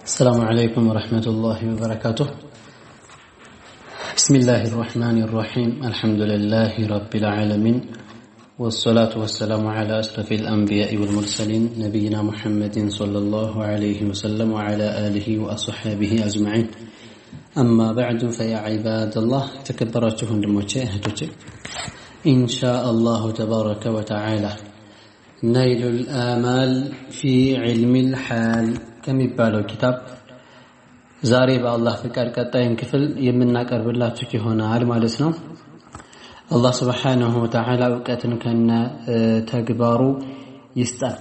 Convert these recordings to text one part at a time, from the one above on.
السلام عليكم ورحمة الله وبركاته. بسم الله الرحمن الرحيم. الحمد لله رب العالمين، والصلاة والسلام على أشرف الأنبياء والمرسلين، نبينا محمد صلى الله عليه وسلم وعلى آله وأصحابه أجمعين. أما بعد، فيا عباد الله، تكبرته ወንድሞቼ እህቶቼ፣ إن شاء الله تبارك وتعالى نيل الآمال في علم الحال ከሚባለው ኪታብ ዛሬ በአላህ ፍቃድ ቀጣይን ክፍል የምናቀርብላችሁ ይሆናል ማለት ነው። አላህ ስብሓነሁ ወተዓላ እውቀትን ከነ ተግባሩ ይስጣል።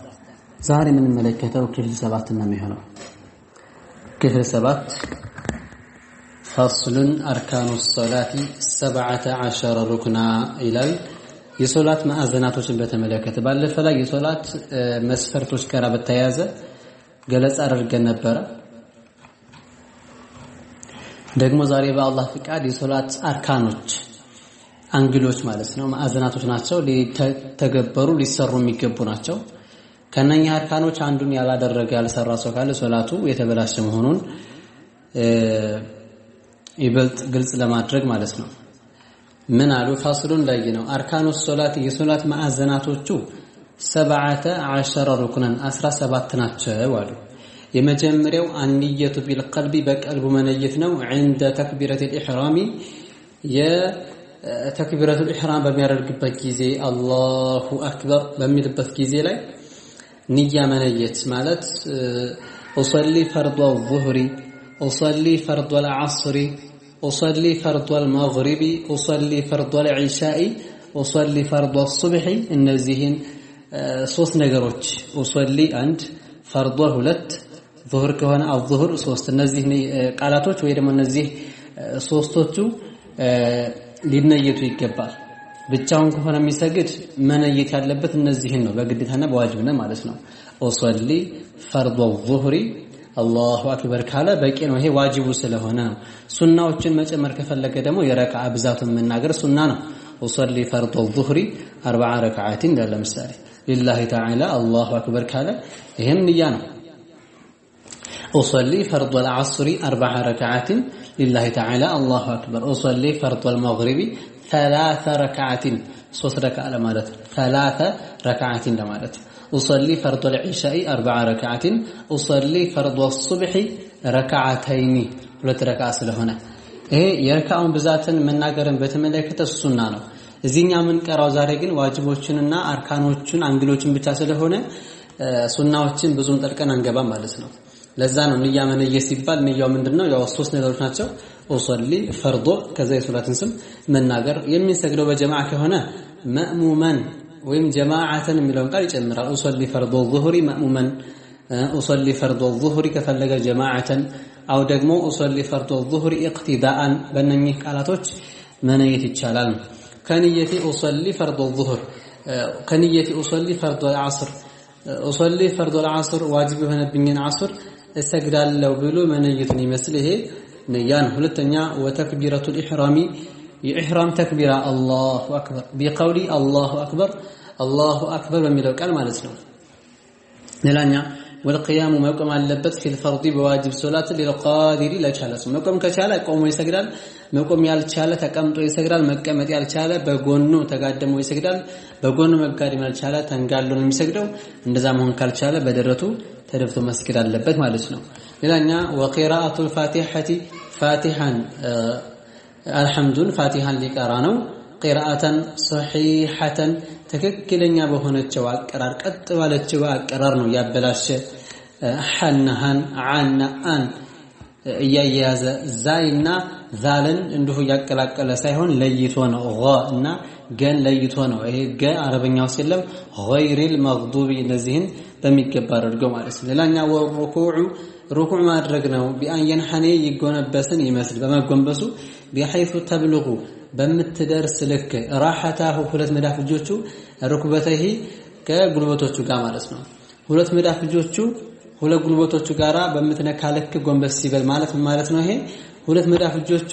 ዛሬ የምንመለከተው ክፍል 7 ነው የሚሆነው። ክፍል 7፣ فصل أركان الصلاة 17 ركنا ይላል። የሶላት ማዕዘናቶችን በተመለከተ ባለፈ ላይ የሶላት መስፈርቶች ጋር በተያያዘ ገለጻ አድርገን ነበረ። ደግሞ ዛሬ በአላህ ፍቃድ የሶላት አርካኖች፣ አንግሎች ማለት ነው፣ ማዕዘናቶች ናቸው። ሊተገበሩ ሊሰሩ የሚገቡ ናቸው። ከነኛ አርካኖች አንዱን ያላደረገ፣ ያልሰራ ሰው ካለ ሶላቱ የተበላሸ መሆኑን ይበልጥ ግልጽ ለማድረግ ማለት ነው። ምን አሉ? ፋስሉን ላይ ነው። أركان الصلاة የሶላት ማዕዘናቶቹ 17 ركنا 17 ናቸው አሉ። የመጀመሪያው النية بالقلب በቀልቡ መነየት ነው። عند تكبيرة الإحرام የተክቢረቱል ኢሕራም በሚያደርግበት ጊዜ፣ الله أكبر በሚልበት ጊዜ ላይ ንያ መነየት ማለት أصلي فرض الظهر، أصلي فرض العصر، أصلي فرض المغرب، أصلي فرض العشاء، أصلي فرض الصبح። እነዚህን ሶስት ነገሮች أصلي አንድ፣ فرض ሁለት፣ ዙህር ከሆነ الظهر ሶስት። እነዚህ ቃላቶች ወይ ደግሞ እነዚህ ሶስቶቹ ሊነየቱ ይገባል። ብቻውን ከሆነ የሚሰግድ መነየት ያለበት እነዚህን ነው፣ በግዴታና በዋጅብነት ማለት ነው። أصلي فرض الظهر الله أكبر ካለ በቂ ነው። ይሄ ዋጅቡ ስለሆነ ነው። ሱናዎችን መጨመር ከፈለገ ደግሞ የረክዓ ብዛቱን መናገር ሱና ነው። أصلي فرض الظهر 4 ركعات እንዳለ ለምሳሌ لله تعالى الله أكبر ካለ ይሄም ንያ ነው። أصلي فرض العصر 4 ركعات لله تعالى الله أكبر، أصلي فرض المغرب 3 ركعات ሶስት ረክዓ ለማለት፣ 3 ركعات ለማለት፣ أصلي فرض العشاء 4 ركعات، أصلي فرض الصبح ركعتين ሁለት ረክዓ ስለሆነ ይሄ የረክዓውን ብዛትን መናገርን በተመለከተ ሱና ነው። እዚህኛ የምንቀራው ዛሬ ግን ዋጅቦችንና አርካኖችን አንግሎችን ብቻ ስለሆነ ሱናዎችን ብዙም ጠልቀን አንገባም ማለት ነው። ለዛ ነው ንያ መነየት ሲባል ንያው ምንድነው? ያው ሶስት ነገሮች ናቸው። أصلي فرض ከዛ የሶላትን ስም መናገር። የሚሰግደው በጀማዓ ከሆነ مأموما ወይም جماعة የሚለውን ቃል ይጨምራል። أصلي فرض الظهر مأموما، أصلي فرض الظهر ከፈለገ جماعة أو ደግሞ أصلي فرض الظهر اقتداء በእነኚህ ቃላቶች መነየት ይቻላል። كنية أصلي فرض الظهر، كنية أصلي فرض العصر، أصلي فرض العصر ዋጅብ የሆነብኝን ዓስር እሰግዳለሁ ብሎ መነየቱን ይመስል ይሄ ንያ ነው። ሁለተኛ وتكبيرة الإحرام የኢሕራም ተክቢራ الله أكبر، بقول الله أكبر، الله أكبر በሚለው ቃል ማለት ነው። ሌላኛ والقيام መቆም አለበት في الفرض በዋጅብ ሶላት للقادر ለቻለ ሰው። መቆም ከቻለ ቆሞ ይሰግዳል። መቆም ያልቻለ ተቀምጦ ይሰግዳል። መቀመጥ ያልቻለ በጎኑ ተጋድሞ ይሰግዳል። በጎኑ መጋደም ያልቻለ ተንጋሎ ነው የሚሰግደው። እንደዛ መሆን ካልቻለ በደረቱ ተደፍቶ መስገድ አለበት ማለት ነው። ሌላኛ وقراءة الفاتحة ፋቲሃን አልሐምዱን ፋቲሃን ሊቀራ ነው። قراءة صحيحة ትክክለኛ በሆነችው አቀራር፣ ቀጥ ባለችው አቀራር ነው። ያበላሸ ሐናሃን ዓና አን እያያያዘ ዛይና ዛልን እንዲሁ እያቀላቀለ ሳይሆን ለይቶ ነው። ገ እና ገን ለይቶ ነው። ይሄ ገ አረበኛ ውስጥ የለም። غير المغضوب እነዚህን በሚገባ አድርገው ማለት ነው። ሌላኛ والركوع ሩኩዕ ማድረግ ነው። بأن ينحني ይጎነበስን ይመስል በመጎንበሱ بحيث تبلغ በምትደርስ ልክ راحتاه ሁለት መዳፍ እጆቹ ركبتيه ከጉልበቶቹ ጋር ማለት ነው። ሁለት መዳፍ እጆቹ ሁለት ጉልበቶቹ ጋራ በምትነካ ልክ ጎንበስ ሲበል ማለት ምን ማለት ነው? ይሄ ሁለት መዳፍ እጆቹ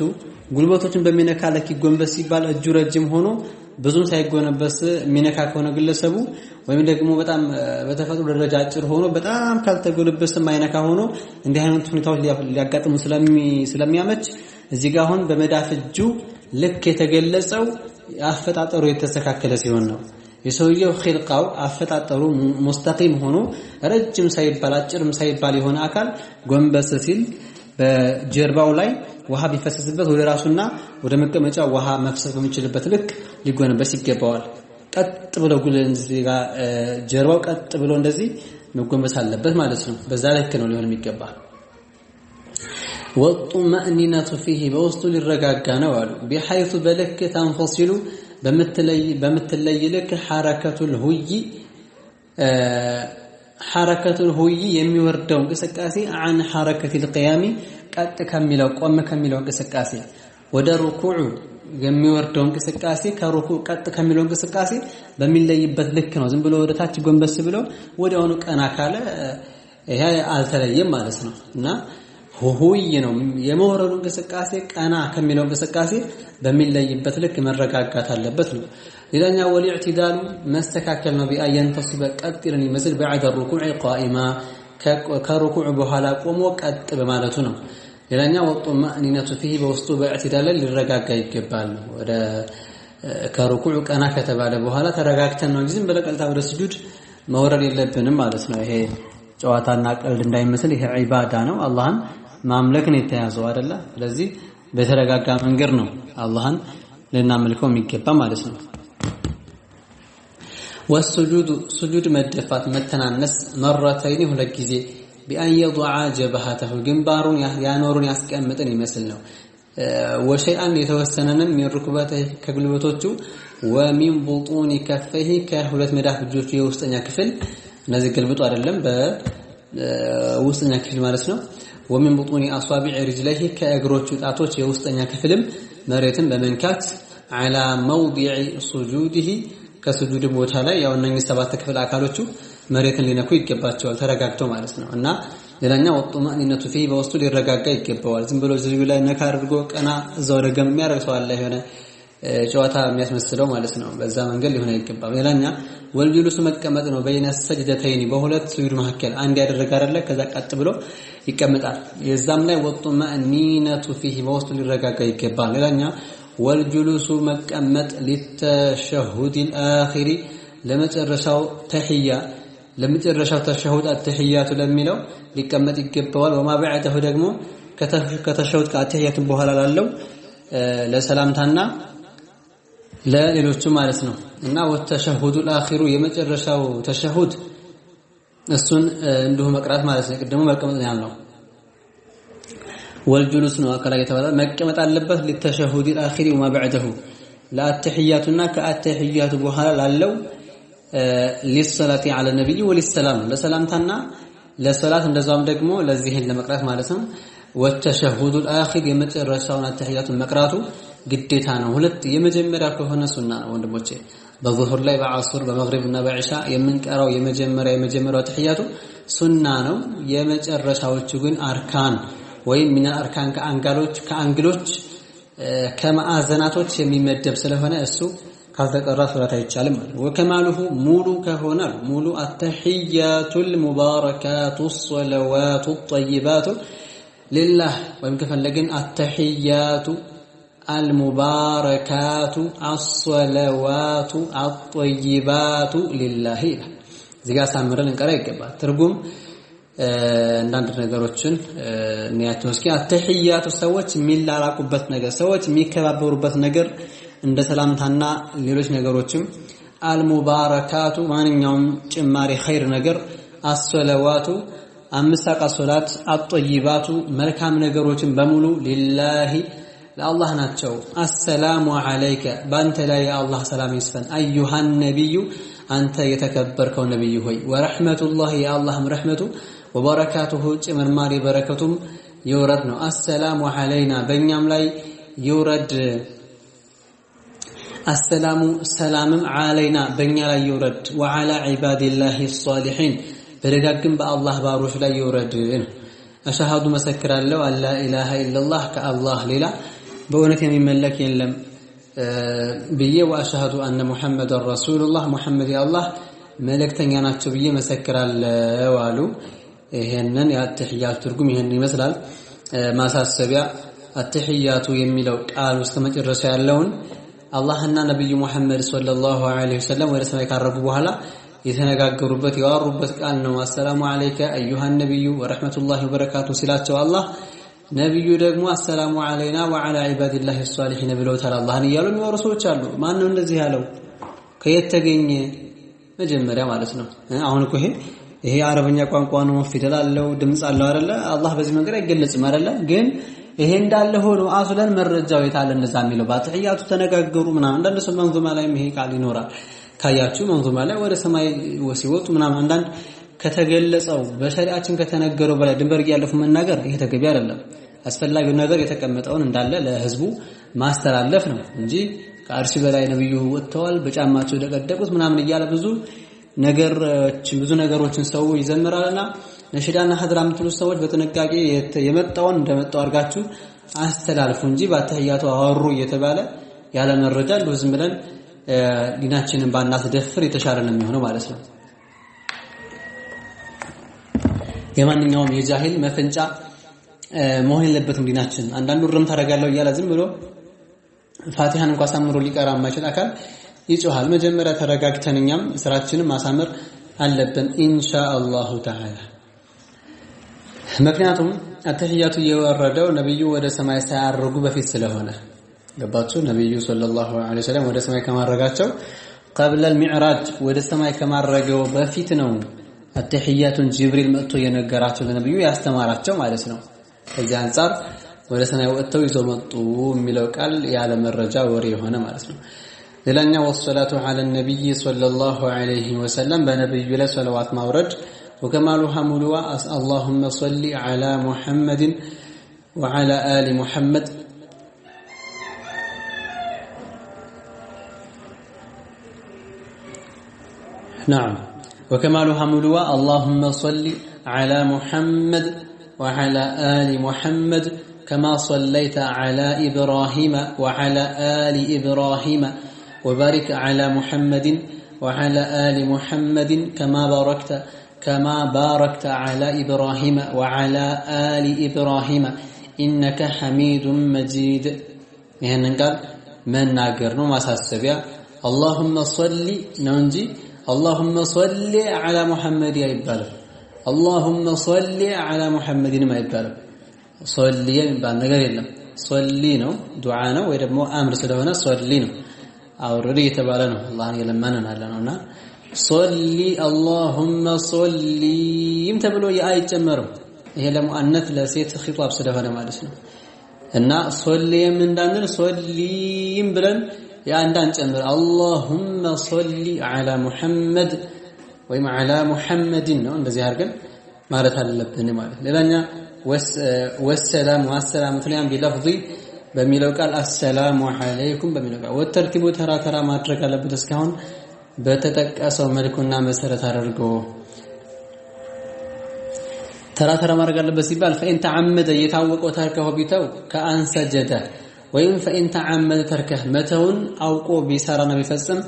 ጉልበቶቹን በሚነካ ልክ ጎንበስ ሲባል እጁ ረጅም ሆኖ ብዙም ሳይጎነበስ የሚነካ ከሆነ ግለሰቡ ወይም ደግሞ በጣም በተፈጥሮ ደረጃ አጭር ሆኖ በጣም ካልተጎነበሰ የማይነካ ሆኖ እንዲህ አይነት ሁኔታዎች ሊያጋጥሙ ስለሚያመች እዚህ ጋር አሁን በመዳፍ እጁ ልክ የተገለጸው አፈጣጠሩ የተስተካከለ ሲሆን ነው። የሰውየው ኺልቃው አፈጣጠሩ ሙስተቂም ሆኖ ረጅም ሳይባል አጭርም ሳይባል የሆነ አካል ጎንበስ ሲል በጀርባው ላይ ውሃ ቢፈሰስበት ወደ ራሱና ወደ መቀመጫው ውሃ መፍሰስ በሚችልበት ልክ ሊጎነበስ ይገባዋል። ቀጥ ብሎ እዚህ ጋር ጀርባው ቀጥ ብሎ እንደዚህ መጎንበስ አለበት ማለት ነው። በዛ ልክ ነው ሊሆን የሚገባ። ወጡመእኒነቱ ፊህ በውስጡ ሊረጋጋ ነው አሉ። ቢሐይቱ በልክ ተንፈሲሉ በምትለይ ልክ ሐረከቱል ሁይ የሚወርደው እንቅስቃሴ አን ሐረከቲል ቅያሚ ቀጥ ከሚለው ቆም ከሚለው እንቅስቃሴ ወደ ሩኩዑ የሚወርደው እንቅስቃሴ ከሩኩዕ ቀጥ ከሚለው እንቅስቃሴ በሚለይበት ልክ ነው። ዝም ብሎ ወደ ታች ጎንበስ ብሎ ወዲያውኑ ቀና ካለ ይሄ አልተለየም ማለት ነው። እና ሁይ ነው የመውረዱ እንቅስቃሴ ቀና ከሚለው እንቅስቃሴ በሚለይበት ልክ መረጋጋት አለበት ነው። ሌላኛው ወልኢዕቲዳሉ መስተካከል ነው። ቢአየንተሲበ ቀጥ ይልን ይመስል بعد الركوع قائما ከሩኩዕ በኋላ ቆሞ ቀጥ በማለቱ ነው። ሌላኛው ወጡመእኒነቱ ፊህ በውስጡ በኢዕቲዳል ላይ ሊረጋጋ ይገባል። ወደ ከሩኩዕ ቀና ከተባለ በኋላ ተረጋግተን ነው እንጂ ዝም ብለን ቀጥታ ወደ ስጁድ መውረድ የለብንም ማለት ነው። ይሄ ጨዋታና ቀልድ እንዳይመስል ይሄ ዒባዳ ነው። አላህን ማምለክ ነው የተያዘው አይደለ? ስለዚህ በተረጋጋ መንገድ ነው አላህን ልናመልከው የሚገባ ማለት ነው። ወስጁዱ ስጁድ መደፋት መተናነስ መረተይኒ ሁለት ጊዜ ቢአን የضع ጀብሃተሁ ግንባሩን ያኖሩን ያስቀምጥን ይመስል ነው። ወሸይአን የተወሰነንም ሚን ሩክበተህ ከጉልበቶቹ ወሚን ቡጡኒ ከፈይህ ከሁለት መዳፍ እጆቹ የውስጠኛ ክፍል እነዚህ ገልብጦ አይደለም በውስጠኛ ክፍል ማለት ነው። ወሚን ቡጡኒ አሷቢዕ ሪጅለይህ ከእግሮቹ ጣቶች የውስጠኛ ክፍልም መሬትን በመንካት على موضع سجوده ከስጁድ ቦታ ላይ ያው እነኚህ ሰባት ክፍል አካሎቹ መሬትን ሊነኩ ይገባቸዋል ተረጋግተው ማለት ነው። እና ሌላኛው ወጡመእኒነቱ ፊህ በውስጡ ሊረጋጋ ይገባዋል። ዝም ብሎ ዝዩ ላይ ነካ አድርጎ ቀና እዛው ደገም የሚያደርግ ሰው አለ የሆነ ጨዋታ የሚያስመስለው ማለት ነው። በዛ መንገድ ሊሆን አይገባም። ሌላኛ ወልጁሉሱ መቀመጥ ነው። በይነ ሰጅደተይኒ በሁለት ስጁድ መካከል አንድ ያደረገ አይደለ ከዛ ቀጥ ብሎ ይቀመጣል። የዛም ላይ ወጡመእኒነቱ ፊህ በውስጡ ሊረጋጋ ይገባል። ሌላኛ ወልጁሉሱ መቀመጥ ሊተሸሁድ አልአኺሪ ለመጨረሻው ተህያ ለመጨረሻው ተሸሁድ አተህያቱ ለሚለው ሊቀመጥ ይገባዋል። ወማ በዐደሁ ደግሞ ከተሸሁድ ከአተህያቱ በኋላ ላለው ለሰላምታና ለሌሎቹ ማለት ነው። እና ወተሸሁዱ አልአኺሩ የመጨረሻው ተሸሁድ እሱን እንዲሁ መቅራት ማለት ነው። ቅድሙ መቀመጥ ነው ያልነው። ወልጁሉስ ነው አከላ የተባለ መቀመጥ አለበት። ሊተሸሁድ አልአኺሪ ወማ በዐደሁ ለአተህያቱና ከአተህያቱ በኋላ ላለው ሊሰላቲ ዐለ ነብይ ወሊሰላም ለሰላምታና ለሰላት እንደዛውም ደግሞ ለዚህን ለመቅራት ማለት ነው። ወተሸሁዱ አልአኺር የመጨረሻውን አተህያቱን መቅራቱ ግዴታ ነው። ሁለት የመጀመሪያ ከሆነ ሱና ነው ወንድሞቼ። በዙሁር ላይ በዐሱር በመግሪብና በዒሻ የምንቀራው የመጀመሪያው ተህያቱ ሱና ነው። የመጨረሻዎቹ ግን አርካን ወይም ሚና አርካን ከአንጋሎች ከአንግሎች ከማዕዘናቶች የሚመደብ ስለሆነ እሱ ካልተቀራ ሶላት አይቻልም ማለት። ወከማሉሁ ሙሉ ከሆነ ሙሉ አተህያቱል ሙባረካቱ ሰለዋቱ ጠይባቱ ሊላህ ወይም ከፈለግን አተህያቱ አልሙባረካቱ አሰለዋቱ አጠይባቱ ሊላህ ይላል። እዚህ ጋር ሳምረን እንቀራ ይገባል። ትርጉም አንዳንድ ነገሮችን እንያቸው እስኪ። አተህያቱ ሰዎች የሚላላቁበት ነገር፣ ሰዎች የሚከባበሩበት ነገር እንደ ሰላምታና ሌሎች ነገሮችም፣ አልሙባረካቱ ማንኛውም ጭማሪ ኸይር ነገር፣ አሰለዋቱ አምስት አውቃት ሶላት፣ አጠይባቱ መልካም ነገሮችን በሙሉ ሊላሂ ለአላህ ናቸው። አሰላሙ ዐለይከ በአንተ ላይ የአላህ ሰላም ይስፈን። አዩሃን ነቢዩ አንተ የተከበርከው ነቢዩ ሆይ፣ ወረሕመቱላሂ የአላህም ረሕመቱ ወበረካቱሁ ጭምርማሪ በረከቱም ይውረድ ነው። አሰላሙ ዐለይና በእኛም ላይ ይውረድ። አሰላሙ ሰላምም ዐለይና በእኛ ላይ ይውረድ። ወዐላ ዒባዲላሂ ሷሊሒን በደጋግም በአላህ ባሮች ላይ ይውረድ። አሽሃዱ መሰክራለሁ አላ ኢላሃ ኢለላህ ከአላህ ሌላ በእውነት የሚመለክ የለም። ብዬ ወአሽሀዱ አነ ሙሐመደን ረሱሉላህ ሙሐመድ የአላህ መልእክተኛ ናቸው ብዬ መሰክራለሁ አሉ። ይሄንን የአትሕያቱ ትርጉም ይሄንን ይመስላል። ማሳሰቢያ አትሕያቱ የሚለው ቃል ውስጥ መጨረሻ ያለውን አላህና ነብዩ ሙሐመድ ሰለላሁ ዐለይሂ ወሰለም ወደ ሰማይ ካረጉ በኋላ የተነጋገሩበት ያወሩበት ቃል ነው። አሰላሙ ዐለይከ አዩሃ ነብዩ ወረህመቱላሂ ወበረካቱ ሲላቸው አላህ ነብዩ ደግሞ አሰላሙ ዐለይና ወዐላ ዒባዲላሂ ሷሊሂን ብለውታል አላህን እያሉ የሚወሩ ሰዎች አሉ። ማን ነው እንደዚህ ያለው? ከየት ተገኘ? መጀመሪያ ማለት ነው። አሁን እኮ ይሄ አረበኛ ቋንቋ ነው፣ ፊደል አለው፣ ድምጽ አለው አይደለ? አላህ በዚህ መንገድ አይገለጽም አይደለ? ግን ይሄ እንዳለ ሆኖ አስለን መረጃው የታለ እንደዛ የሚለው ባትሕያቱ ተነጋገሩ ምናምን። አንዳንድ ሰው መንዙማ ላይ ይሄ ቃል ይኖራል ካያችሁ፣ መንዙማ ላይ ወደ ሰማይ ሲወጡ ምናምን አንዳንድ ከተገለጸው በሸሪዓችን ከተነገረው በላይ ድንበር እያለፉ መናገር ይሄ ተገቢ አይደለም። አስፈላጊው ነገር የተቀመጠውን እንዳለ ለህዝቡ ማስተላለፍ ነው እንጂ ከአርሽ በላይ ነብዩ ወጥተዋል በጫማቸው ደቀደቁት ምናምን እያለ ብዙ ነገሮችን ሰው ይዘምራልና ነሽዳና ሀድራ የምትሉ ሰዎች በጥንቃቄ የመጣውን እንደመጣው አድርጋችሁ አስተላልፉ እንጂ ባተህያቱ አወሩ እየተባለ ያለ መረጃ እንደው ዝም ብለን ዲናችንን ባናስደፍር የተሻለ ነው የሚሆነው ማለት ነው። የማንኛውም የጃሂል መፈንጫ መሆን የለበትም ዲናችን። አንዳንዱ እርም ታደርጋለሁ እያለ ዝም ብሎ ፋቲሃን እንኳን አሳምሮ ሊቀራ የማይችል አካል ይጮሃል። መጀመሪያ ተረጋግተን እኛም ስራችንን ማሳመር አለብን ኢንሻአላሁ ተዓላ። ምክንያቱም አተህያቱ የወረደው ነብዩ ወደ ሰማይ ሳያርጉ በፊት ስለሆነ ገባችሁ? ነብዩ ሰለላሁ ዐለይሂ ወሰለም ወደ ሰማይ ከማረጋቸው قبل المعراج ወደ ሰማይ ከማረገው በፊት ነው አተህያቱን ጅብሪል መጥቶ የነገራቸው ለነብዩ ያስተማራቸው ማለት ነው። ከዚህ አንፃር ወደ ሰማይ ወጥተው ይዘው መጡ የሚለው ቃል ያለ መረጃ ወሬ የሆነ ማለት ነው። ሌላኛው ወሰላቱ ዐለ ነብይ ሰለላሁ ዐለይሂ ወሰለም በነብዩ ላይ ሰለዋት ማውረድ ወከማሉሃ ሙሉዋ اللهم صل على محمد وعلى آل محمد نعم وكمالها ملوى اللهم صل على محمد وعلى آل محمد كما صليت على إبراهيم وعلى آل إبراهيم وبارك على محمد وعلى آل محمد كما باركت على إبراهيم وعلى آل إبراهيم إنك حميد مجيد. ይሄንን ቃል መናገር ነው ማሳሰቢያ። اللهم صل ነው እንጂ اللهم صل على محمد አይባልም። اللهم صل على محمد አይባልም። صلي የሚባል ነገር የለም። صلي ነው ዱዓ ነው ወይ ደግሞ አምር ስለሆነ صلي ነው አውርድ እየተባለ ነው አላህን የለመነን አለ ነውና صلي اللهم صلي ተብሎ አይጨመርም። ይሄ ለሙአነት ለሴት ኺጣብ ስለሆነ ማለት ነው። እና ሶሊም እንዳንል ሶሊም ብለን ያንዳን ጨምር اللهم صل على محمد ወይም على محمد ነው እንደዚህ አድርገን ማለት አለብን ማለት። ሌላኛ ወሰላም ወሰላም ትላም ቢለፍዚ በሚለው ቃል አሰላሙ አለይኩም በሚለው ቃል ወተርቲቡ ተራ ተራ ማድረግ አለበት እስካሁን በተጠቀሰው መልኩና መሰረት አድርጎ ተራ ተራ ማድረግ አለበት ሲባል فإن تعمد የታወቀው ተርከው ቢተው ከአን ሰጀደ ወይም فإن تعمد ተርከህ መተውን አውቆ ቢሰራና ቢፈጽም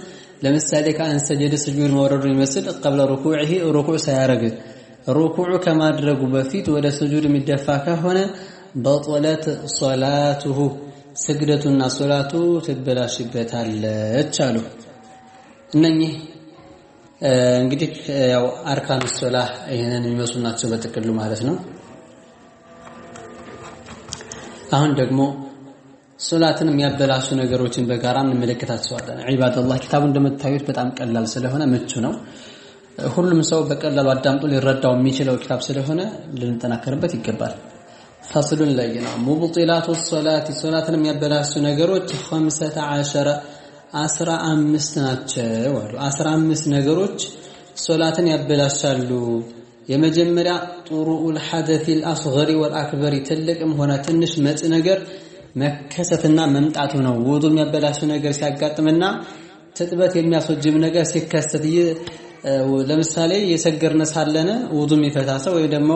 ለምሳሌ ከአን ሰጀደ ስጁድ መውረዱን ይመስል قبل ركوعه ሩኩዕ ሳያረግ ሩኩዕ ከማድረጉ በፊት ወደ ስጁድ የሚደፋ ከሆነ በطلت صلاته ስግደቱና ሶላቱ ትበላሽበታለች አሉ። እነኚህ እንግዲህ ያው አርካኑ ሶላህ ይሄንን የሚመስሉ ናቸው በጥቅሉ ማለት ነው። አሁን ደግሞ ሶላትን የሚያበላሹ ነገሮችን በጋራ እንመለከታቸዋለን። ዒባደላህ ኪታቡ እንደምታዩት በጣም ቀላል ስለሆነ ምቹ ነው። ሁሉም ሰው በቀላሉ አዳምጦ ሊረዳው የሚችለው ኪታብ ስለሆነ ልንጠናከርበት ይገባል። ፈስሉን ላይ ነው ሙብጢላቱ ሶላቲ ሶላትን የሚያበላሹ ነገሮች 15 15 ናቸው አሉ። 15 ነገሮች ሶላትን ያበላሻሉ። የመጀመሪያ ጥሩኡል ሐደሲል አስገሪ ወልአክበሪ ትልቅም ሆነ ትንሽ መጽ ነገር መከሰትና መምጣቱ ነው። ውዱ የሚያበላሽ ነገር ሲያጋጥምና ትጥበት የሚያስወጅብ ነገር ሲከሰት ለምሳሌ የሰገርነ ሳለነ ውዱ የሚፈታ ሰው ወይ ደግሞ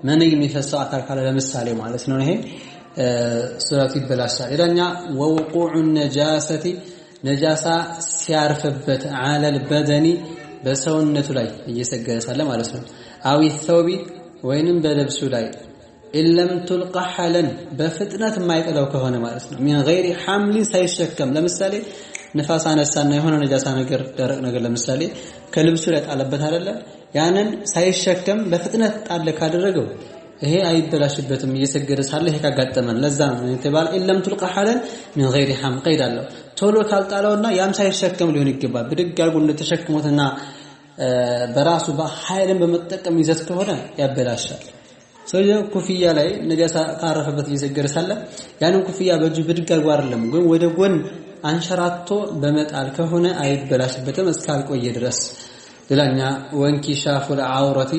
መንይ የሚፈሳው አካል ካለ ለምሳሌ ማለት ነው። ይሄ ሶላቱ ይበላሻል። ሌላኛ ووقوع النجاسة ነጃሳ ሲያርፍበት على البدن በሰውነቱ ላይ እየሰገደ ሳለ ማለት ነው። أو الثوب ወይንም በልብሱ ላይ إن لم تلق حالا በፍጥነት የማይጥለው ከሆነ ማለት ነው። من غير حمل ሳይሸከም ለምሳሌ ንፋስ አነሳና የሆነ ነጃሳ ነገር ደረቅ ነገር ለምሳሌ ከልብሱ ላይ ጣለበት አይደለ? ያንን ሳይሸከም በፍጥነት ጣለ ካደረገው ይሄ አይበላሽበትም እየሰገደ ሳለ ይሄ ካጋጠመን። ለዛ ነው የተባለ إن لم تلق حالا من غير حمل ቀይድ አለው። ቶሎ ካልጣለውና ያም ሳይሸከም ሊሆን ይገባል። ብድግ አድርጎ እንደተሸክሞትና በራሱ በኃይልን በመጠቀም ይዘት ከሆነ ያበላሻል። ሰውየው ኩፍያ ላይ ነጃሳ ካረፈበት እየሰገደ ሳለ ያንን ኩፍያ በእጁ ብድግ አድርጎ አይደለም ግን ወደ ጎን አንሸራቶ በመጣል ከሆነ አይበላሽበትም እስካልቆየ ድረስ። ሌላኛ وانكشاف العورة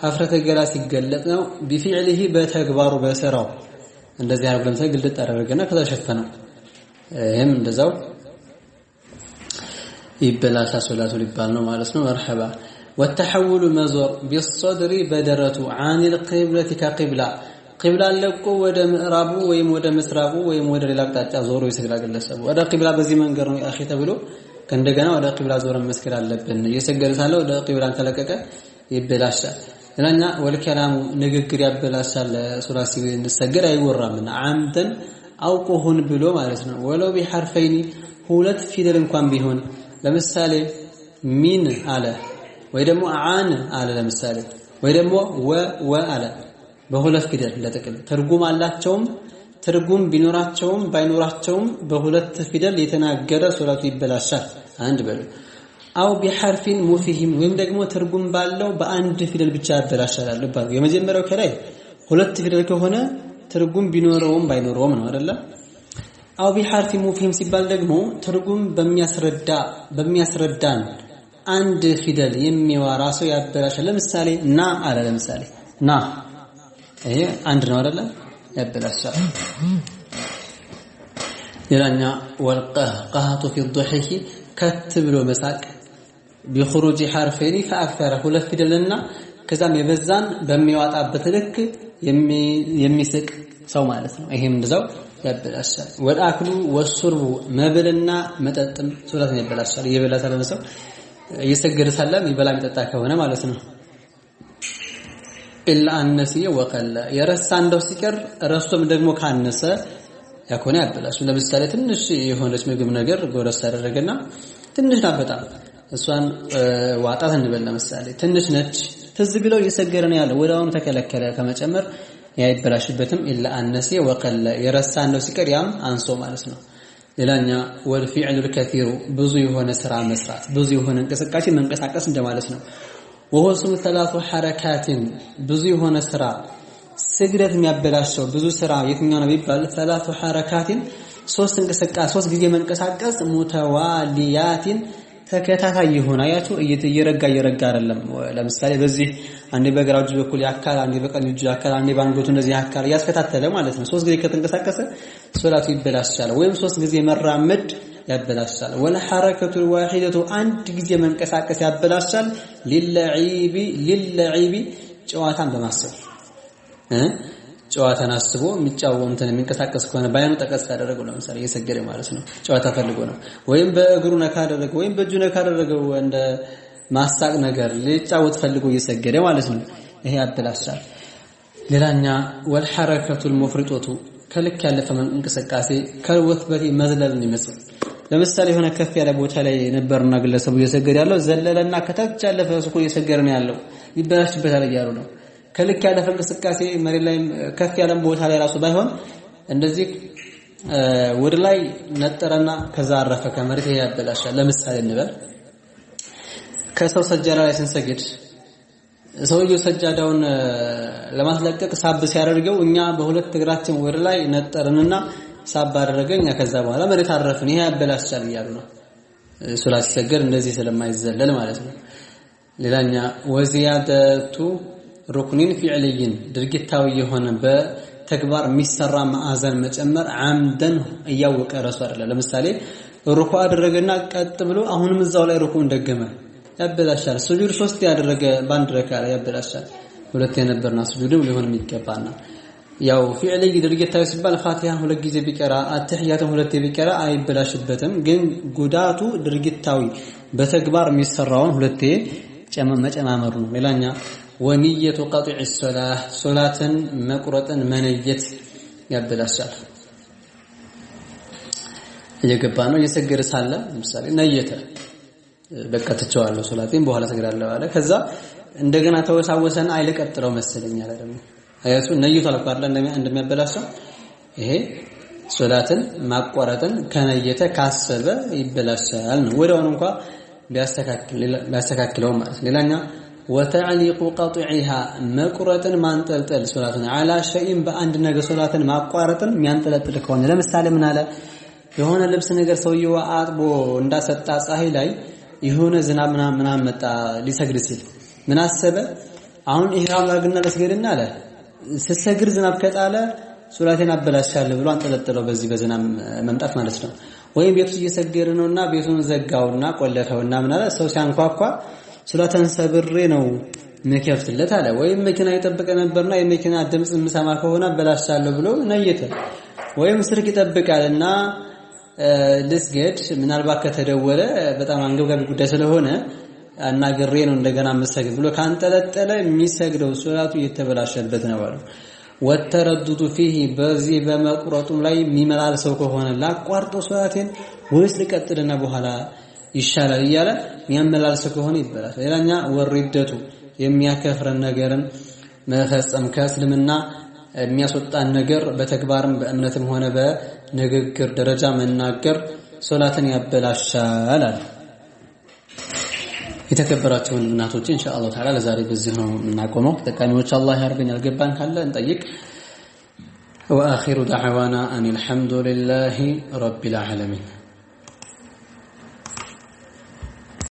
ሀፍረተ ገላ ሲገለጥ ነው። بفعله በተግባሩ በስራው እንደዚህ አድርጎ ለምሳሌ ግልጥ አደረገና ከዛ ሸፈነው፣ ይሄም እንደዛው ይበላሻል ሶላቱ ሊባል ነው ማለት ነው። مرحبا والتحول መዞር بالصدر በደረቱ عن القبلة ከቂብላ ቂብላ ለቆ ወደ ምዕራቡ ወይም ወደ ምስራቁ ወይም ወደ ሌላ አቅጣጫ ዞሮ ይሰግዳል ግለሰቡ። ወደ ቂብላ በዚህ መንገድ ነው أخي ተብሎ ከእንደገና ወደ ቂብላ ዞረን መስገድ አለብን። እየሰገደ ሳለ ወደ ቂብላን ከለቀቀ ይበላሻል። ሌላኛ والكلام ንግግር ያበላሻል። ሶላት ሲሰገድ አይወራምና عمدا አውቆ ሆን ብሎ ማለት ነው። ولو بحرفين ሁለት ፊደል እንኳን ቢሆን ለምሳሌ من አለ ወይ ደግሞ عن አለ ለምሳሌ ወይ ደግሞ و و አለ በሁለት ፊደል ለጥቅል ትርጉም አላቸውም። ትርጉም ቢኖራቸውም ባይኖራቸውም በሁለት ፊደል የተናገረ ሶላቱ ይበላሻል። አንድ በሉ أو بحرف مفهم ወይም ደግሞ ትርጉም ባለው በአንድ ፊደል ብቻ ያበላሻል። የመጀመሪያው ከላይ ሁለት ፊደል ከሆነ ትርጉም ቢኖረውም ባይኖረውም ነው አይደለ? أو بحرف مفهم ሲባል ደግሞ ትርጉም በሚያስረዳን አንድ ፊደል የሚዋራ ሰው ያበላሻል። ለምሳሌ ና አለ። ለምሳሌ ና ይሄ አንድ ነው አይደለ? ያበላሻል። ሌላኛ والقهقهة في الضحك ከት ብሎ መሳቅ بخروج حرفين فأكثر ሁለት ፊደልና ከዛም የበዛን በሚዋጣበት ልክ የሚስቅ ሰው ማለት ነው። ይሄም እንደዛው ያበላሻል። والأكل والشرب መብልና መጠጥም ሶላትን ያበላሻል። እየበላ ሳለ ሰው እየሰገደ ሳለ የሚበላ የሚጠጣ ከሆነ ማለት ነው። إلا أن نسي وقل የረሳ እንደው ሲቀር ረስቶም ደግሞ ካነሰ ያኮነ ያበላሽ። ለምሳሌ ትንሽ የሆነች ምግብ ነገር ጎረስ አደረገና ትንሽ ናት በጣም እሷን ዋጣት እንበል ለምሳሌ ትንሽ ነች። ትዝ ቢለው እየሰገረ ነው ያለው ወዲያውኑ ተከለከለ ከመጨመር አይበላሽበትም። إلا أن نسي وقل የረሳ እንደው ሲቀር ያም አንሶ ማለት ነው። ሌላኛ والفعل الكثير ብዙ የሆነ ስራ መስራት ብዙ የሆነ እንቅስቃሴ መንቀሳቀስ እንደማለት ነው። وهو اسم ثلاث حركات ብዙ የሆነ ስራ ስግደት የሚያበላሸው ብዙ ስራ የትኛው ነው ቢባል ثلاث حركات ሶስት እንቅስቃሴ ሶስት ጊዜ መንቀሳቀስ متواليات ተከታታይ የሆነ አያችሁ፣ እየረጋ እየረጋ አይደለም። ለምሳሌ በዚህ አንዴ በግራ እጁ በኩል ያካል፣ አንዴ በቀኝ እጁ ያካል፣ አንዴ ባንገቱ እንደዚህ ያካል እያስከታተለ ማለት ነው። ሶስት ጊዜ ከተንቀሳቀሰ ሶላቱ ይበላሻል። ወይም ሶስት ጊዜ መራመድ ያበላሻል። والحركة الواحدة አንድ ጊዜ መንቀሳቀስ ያበላሻል። للعب ጨዋታን በማሰብ ጨዋታን አስቦ የሚጫወት እንትን የሚንቀሳቀስ ከሆነ በአይኑ ጠቀስ ያደረገው ለምሳሌ እየሰገደ ማለት ነው፣ ጨዋታ ፈልጎ ነው። ወይም በእግሩ ነካ አደረገው ወይም በእጁ ነካ አደረገው እንደ ማሳቅ ነገር ሊጫወት ፈልጎ እየሰገደ ማለት ነው። ይሄ ያበላሻል። ሌላኛ والحركة المفرطة ከልክ ያለፈ እንቅስቃሴ كالوثبة መዝለልን ይመስል ለምሳሌ የሆነ ከፍ ያለ ቦታ ላይ ነበርና ግለሰቡ እየሰገደ ያለው ዘለለና ከታች ያለፈ እሱ እየሰገደ ነው ያለው ይበላሽበታል እያሉ ነው። ከልክ ያለፈ እንቅስቃሴ መሬት ላይ ከፍ ያለ ቦታ ላይ ራሱ ባይሆን እንደዚህ ወደ ላይ ነጠረና ከዛ አረፈ ከመሬት፣ ይሄ ያበላሻል። ለምሳሌ እንበል ከሰው ሰጃዳ ላይ ስንሰግድ ሰውየው ሰጃዳውን ለማስለቀቅ ሳብ ሲያደርገው እኛ በሁለት እግራችን ወደ ላይ ነጠርንና ሳብ አደረገ፣ እኛ ከዛ በኋላ መሬት አረፍን፣ ይሄ ያበላሻል እያሉ ነው። ሶላት ሲሰገድ እንደዚህ ስለማይዘለል ማለት ነው። ሌላኛ وزيادة ركن فعلي ድርጊታዊ የሆነ በተግባር የሚሰራ ማዕዘን መጨመር عمدا እያወቀ ረሱ አይደለም። ለምሳሌ ሩኩ አደረገና ቀጥ ብሎ አሁንም እዛው ላይ ሩኩን ደገመ፣ ያበላሻል። ሱጁድ ሶስት ያደረገ በአንድ ረካ ላይ ያበላሻል። ሁለት የነበርና ሱጁድም ሊሆን የሚገባና ያው ፊዕሊ ድርጊታዊ ሲባል ፋቲሃን ሁለት ጊዜ ቢቀራ አትህያትን ሁለት ቢቀራ አይበላሽበትም። ግን ጉዳቱ ድርጊታዊ በተግባር የሚሰራውን ሁለቴ መጨማመሩ ነው። ሌላኛ ወንየቱ ቀጥዕ ሶላህ ሶላትን መቁረጥን መነየት ያበላሻል። እየገባ ነው እየሰገደ ሳለ ለምሳሌ ነየተ በቃ ትቼዋለሁ ሶላቴን በኋላ ሰግዳለሁ አለ። ከዛ እንደገና ተወሳወሰና አይለቀጥለው መሰለኝ አለ። ደግሞ አያቱ ነይቶ አልቋርለ እንደሚያበላሸው ይሄ ሶላትን ማቋረጥን ከነየተ ካሰበ ይበላሻል ነው። ወዲያውኑ እንኳን ቢያስተካክለው ማለት ነው። ሌላኛ ወተዕሊቁ ቀጥዒሃ መቁረጥን ማንጠልጠል ሶላትን አላ ሸይን በአንድ ነገር ሶላትን ማቋረጥን የሚያንጠለጥል ከሆነ ለምሳሌ ምን አለ የሆነ ልብስ ነገር ሰውየው አጥቦ እንዳሰጣ ፀሐይ ላይ የሆነ ዝናብ ምናምን መጣ ሊሰግድ ሲል ምን አሰበ? አሁን ኢህራም ላድርግና ለስገድና አለ ስሰግድ ዝናብ ከጣለ ሶላቴን አበላሻለሁ ብሎ አንጠለጠለው በዚህ በዝናብ መምጣት ማለት ነው። ወይም ቤቱ እየሰገደ ነውና ቤቱን ዘጋውና ቆለፈውና ምን አለ ሰው ሲያንኳኳ ሶላቴን ሰብሬ ነው ምከፍትለት አለ። ወይም መኪና የጠበቀ ነበርና የመኪና ድምጽ የምሰማ ከሆነ አበላሻለሁ ብሎ ነየተ። ወይም ስልክ ይጠብቃልና ልስገድ ምናልባት ከተደወለ በጣም አንገብጋቢ ጉዳይ ስለሆነ አናግሬ ነው እንደገና መሰግድ ብሎ ካንጠለጠለ የሚሰግደው ሶላቱ እየተበላሸበት ነው አሉ። ወተረዱዱ ፊህ በዚህ በመቁረጡም ላይ የሚመላልሰው ከሆነ ላቋርጠው ሶላቴን ወይስ ልቀጥልና በኋላ ይሻላል እያለ የሚያመላልሰው ከሆነ ይበላል። ሌላኛ ወሪደቱ የሚያከፍረን ነገርን መፈጸም ከእስልምና የሚያስወጣን ነገር በተግባርም በእምነትም ሆነ በንግግር ደረጃ መናገር ሶላትን ያበላሻል አለ። የተከበራችሁ ወንድምና እህቶቼ ኢንሻአላህ ተዓላ ለዛሬ በዚህ ነው የምናቆመው። ተጠቃሚዎች አላህ ያርገን። ያልገባን ካለ እንጠይቅ። ወአኺሩ ደዕዋና አን አልሐምዱሊላሂ ረቢል ዓለሚን።